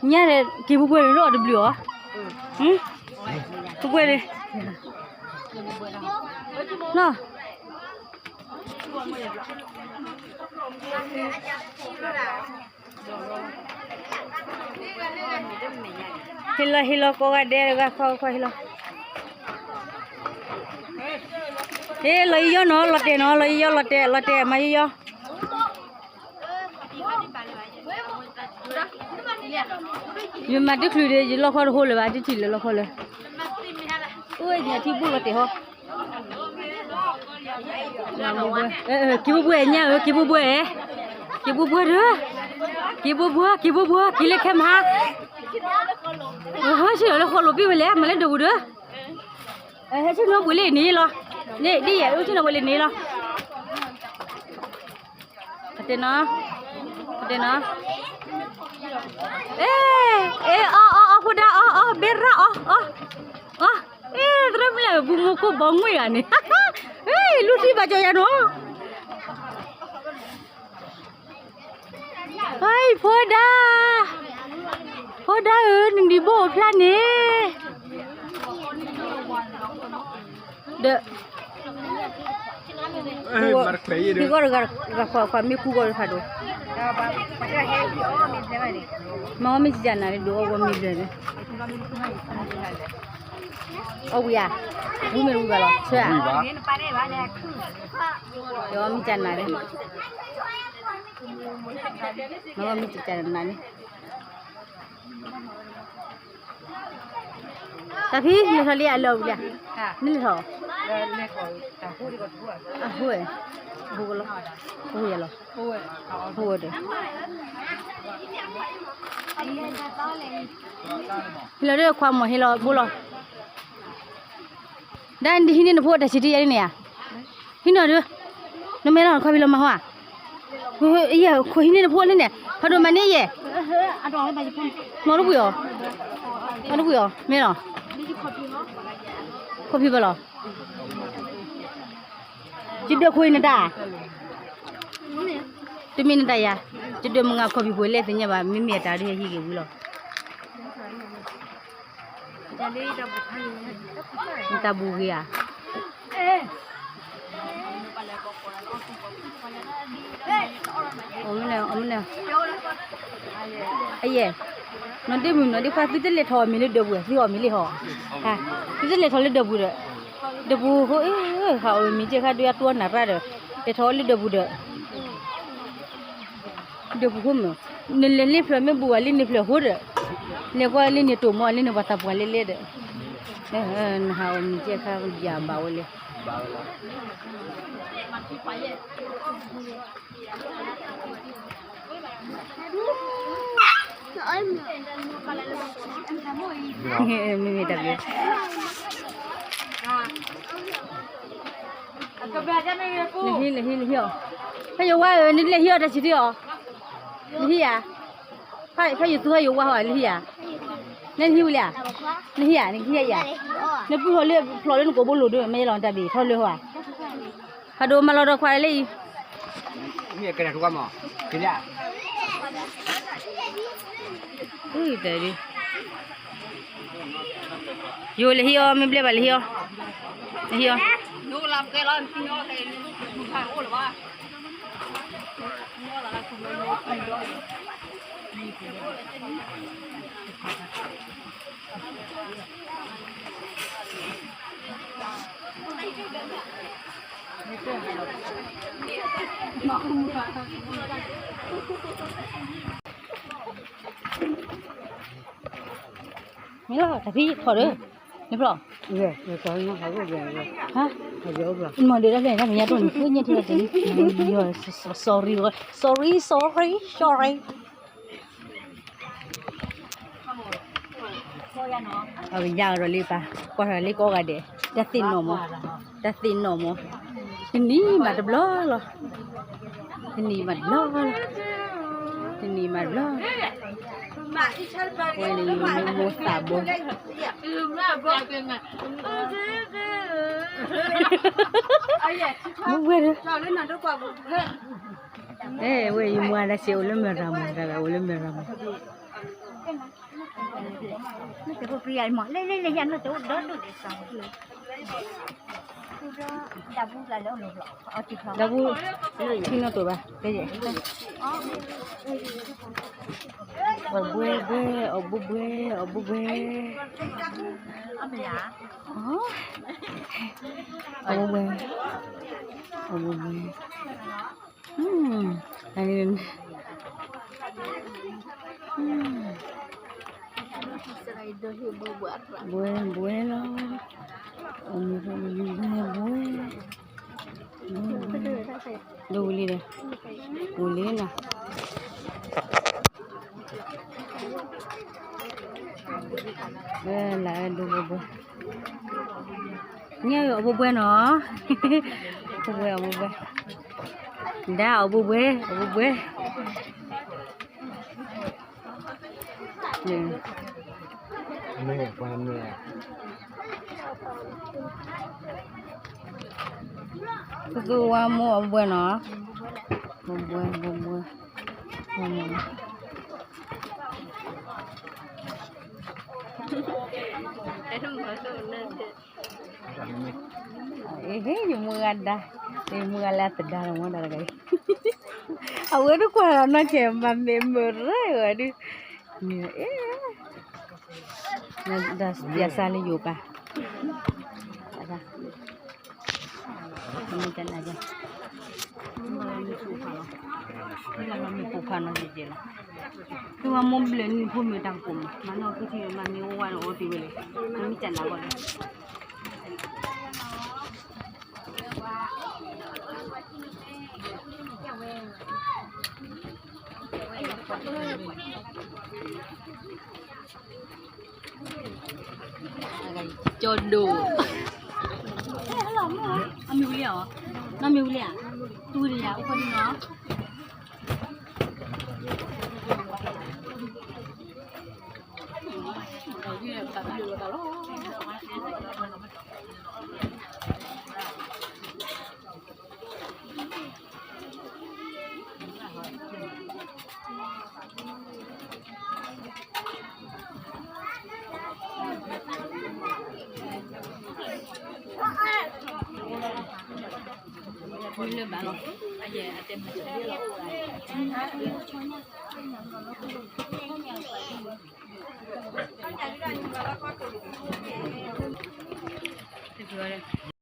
ညါဒီး က့ၤပူၤပှဲၤလၢအီၤတဘျုးအီၤ, ပူၤပှဲၤလၢ, နီၤ, ဟ့ၣ်လီၤဟ့ၣ်လီၤကိးဂၤဒဲးတဂၤခီခီဟ့ၣ်လီၤ, ဟ့ၣ်လီၤယံၤယီၤနီၤ လီၤတဲာ်နီၤ လီၤယံၤယီၤလီၤတဲာ်လီၤတဲာ်မၤယံၤယီၤ ယမၤတချုးဒီး ယလီၢ်ခီတဟိလၢၤဘၣ် တထံၣ်လၢလီၢ်ခီလၢၤ, အိၣ်ညါထံဘူၣ်လီၤတဲာ်ဟီ, က့ၤဘိဘွဲညါဧၢ က့ၤဘိဘွဲ, က့ၤဘိဘွဲဒီး, က့ၤဘိဘွဲ က့ၤဘိဘွဲ က့ၤလၢခဲမဟါ, ဟဲဆ့ၣ်လီၤလၢဃီလိာ်ပ့ၢ်ဝဲလဲၣ် မၤလၢဒိးပူၤဒီး, ဟဲဆ့ၣ်နီၤဘှံးလၢန့ၣ်လီၤ, န့ၣ်ဒ်ယဲၢ်အိၣ်ဆ့ၣ်နီၤဘှံးလၢန့ၣ်လီၤ. ပတဲနီၤ, ပတဲနီၤ, အ့, အ့, အီ အီ အီ ဖိဒါ အီ အီ ဘဲရၣ် အီ အီ, အီ, အ့ သရၣ်မုၣ်လၢ ပူၤမူခိၣ်ဘီမုၢ်ယၤန့ၣ်, အ့ လူထံၣ်ဘၣ်ကၠီယၤနီၤ, ဟဲ ဖိဒါ, ဖိဒါဧၢ နဒံးဘိၣ်အိၣ်ဖျါန့ၣ်, ဒီး ဟံၣ်ဂီၢ်တဂၤ ဂၤခွါခွါမ့ၢ်ကူဂီၢ်တဖးဒိၣ်, မ့ၢ်အီၣ်မ့ၢ်စံးနၤန့ၣ် ဒိးအီၣ်ဂီၢ်မ့ၢ်ဘျဲၣ်န့ၣ်, အီၣ်ဝံၤဧါ, ဝံၤမ့ၢ်ဝံၤဘၣ်လီၤ ဆၢဧါ, ဒိးအီၣ်မ့ၢ်စံးနၤန့ၣ်, မ့ၢ်အီၣ်မ့ၢ်စံးနၤန့ၣ် တၢ်ဖံး လဲၤထီၣ်လံ အလၢာ်ဝံၤလံ, နလဲၤထီၣ်, အဟိဝဲ, အဟိဝဲလီၤ, အဟိဝဲဒီး, ဟ့ၣ်လီၤဒီးခွါမီၤဟ့ၣ်လီၤဘိလီၤ, ဒ်နဟံးန့ၢ်နဖိတၢ်ဆံးတယါန့ၣ်ဧါ, ဟံးနီၤဒုး, နမ့ၢ်လီၤနခီဖံလီၤမၤဟီဧါ, ယဲၢ်ခိၣ်ဟံးန့ၢ်နဖိလၢန့ၣ် ဖးဒိၣ်မၤန့ၢ်ယဲၢ်, နီၢ်တပှံၤအီၤ, နီၢ်တပှံၤအီၤ မ့ၢ်လီၤ, ခီဖံဘၣ်လီၤ, ယဒၢးခိၣ်အံၤနတၢ်, တမ့ၢ်နတၢ်ယၤ, ယဒၢးမုၢ်ဂၤခီဖံဖိလဲၣ်သ့ၣ်ညါဘၣ် မ့မ့ၢ်အတၢ်ဒုးဟဲဟံးက့ၤဝံၤလီၤ. နတၢ်ဘူးဂ့ၤဧါ. အမနုၤ, အမနုၤ, အယဲၢ်, နီၢ်ဒ့မုၣ်နီၢ်ဒ့ခွါ သုတလဲၤထီၣ်အီၤမ့ၢ်လၢဒၢးပူၤ, သုအီၣ်မ့ၢ်လံဟီ, သုတလဲၤထီၣ်လၢဒၢးပူၤဒီး, ဒၢးပူၤဃိ, ဟးအီၣ်မ့ၢ်ကဲခါဒုးအတူအနၢ်ရၣ်ဒီး, လဲၤထီၣ်လၢဒၢးပူၤဒီး ဒၢးပူၤဃိမ့ၢ်, နလဲၤလၢဖျၢၣ်မ့ၢ်ဘူးဝဲလၢန့ၣ်ဖျၢၣ်ဃိဒီး, လဲၤကွၢ်လၢန့ၣ်တိၢ်မီၤလၢန့ၣ်ပှၤသးပှၢ်လဲၣ်လဲၣ်ဒီး, နဟးအီၣ်မ့ၢ်ကဲခါယၤဘၣ်ဝဲလဲၣ်. မ့မ့ၢ်တၢ်ဘျုး, လၢဟံၣ်လၢဟံၣ်လၢဟံၣ်အီၤ, ဖဲယဝါဧၢ နလဲၤဟံၣ်အီၤတၢ်ဆံးတအီၤ, နဟံၣ်ဧါ, ဖဲယသူဟဲယဝါဟီဧါ လၢဟံၣ်ဧါ, နဟံၣ်ဝံၤလံဧါ, နဟံၣ်ဧါ နကဟံၣ်ဧါ, နပုၢ်ဟီၣ်လၢဖျိးလၢနကိာ်ဘိလိၤဒုး မ့ၢ်လီၤတၢ်ဘ့ၣ်ထီၣ်လၢဟီဧါ. ဖးဒိၣ်မၤလီၤဒီးခွါလၢအံၤ, မ့ၢ်ကနၣ်ထူၣ်မး, ကနၣ်, အုတဒု, ယိၤလၢဟံၣ်အီၤ မ့ၢ်ဘျဲၣ်ဘၣ်လၢဟံၣ်အီၤ, လၢဟံၣ်အီၤ. မ့ၢ်လီၤ တၢ်ဖံးထီၣ်ဒီး, နဖျီၣ်, မၤဒုးတၢ်ဖဲန့ၣ် တၢ်မညါတအိၣ်န့ၣ် ဖုညါထံၣ်လီၤတၢ်န့ၣ်, sorry, sorry, sorry, sorry. အကယၤဒီးလံပၢ်, ကွၢ်ထီၣ်လံကိးဂၤဒဲး, တၢ်သ့ၣ်နီၣ်မး, တၢ်သ့ၣ်နီၣ်မး, တနံၤမးတဘျီလီၤ, တနံၤမးတဘျီလီၤ, တနံၤမးတဘျီ, ဝဲန့ၣ်မိၢ်သးဘိ, မ့ၢ်ဝဲဒီး အဲ ဝဲယမွၤဒၣ်စ့ၢ်အိၣ်လၢမဲၢ်ရၤမး, တၢ်ဂၤအိၣ်လၢမဲၢ်ရၤမး, နတၢ်ဖိပယမ့ၢ် လဲၤလဲၤလဲၤ ယၤနတၢ်အိၣ်ဒီဒူၣ်ဒံးစ့ၢ်ကီး ဒၣ်ဘူ ထံနီၣ်တိၢ်ဘၣ် ကဲယဲၢ် အီၣ်ဘှဲဘှဲ အီၣ်ဘှဲဘှဲ အီၣ်ဘှဲဘှဲ အီၣ်ဘှဲဘှဲ အီၣ်ဘှဲဘှဲ အ ဘှဲဘှဲလီၤ ဘှဲဘှဲ ဒိဝံၤလံဒီး ဝံၤလံနီၤ လၢဒိဘှဲဘှဲ ညၣ်အီၣ်ဘှဲဘှဲနီၤ ဘှဲဘှဲအီၣ်ဘှဲဘှဲ ဒါအီၣ်ဘှဲဘှဲ အီၣ်ဘှဲဘှဲ သူသူဝါမိၢ်အီၣ်ဘှဲဘှဲနီၤ ဘှဲဘှဲ ဘှဲဘှဲ ဘှဲဘှဲ အ့ဟ့ ယမုၢ်ဂၤဒါ ယမုၢ်ဂၤလၢအသဒါလီၤမ့ၢ်ဒၣ်တဂၤအံၤ အဝဲတကွၢ်လီၤနီၢ်ကဲ မၤမ့ၢ်မုာ်ရၢဝဲဒုး မ့ၢ်အ့ ဒီးပျဲစါလၢယိာ်ပၢ် မ့ၢ်ကနၣ်ကဲ မ့ၢ်လီၤမ့ၢ်ပိာ်ခွါနီၤ ယဲၢ်ယဲၢ်လီၤ သုဝဲမိၢ်ဘျၢနံၤဖိမ့ၢ်တၢ်ကပိာ်မး မၤနီၢ်ကထံၣ်မၤမ့ၢ်အိၣ်ဝဲဒီးအိၣ်တ့ၢ်ဝဲလဲၣ် မ့ၢ်ကနၣ်ကဲ ကၠီဒိၣ် အမ့ၢ်ဝံၤလံဧါ နီၢ်မ့ၢ်ဝံၤလံဧါ တူၢ်ဒံးယၤ အိၣ်ခိးဒံးနီၤ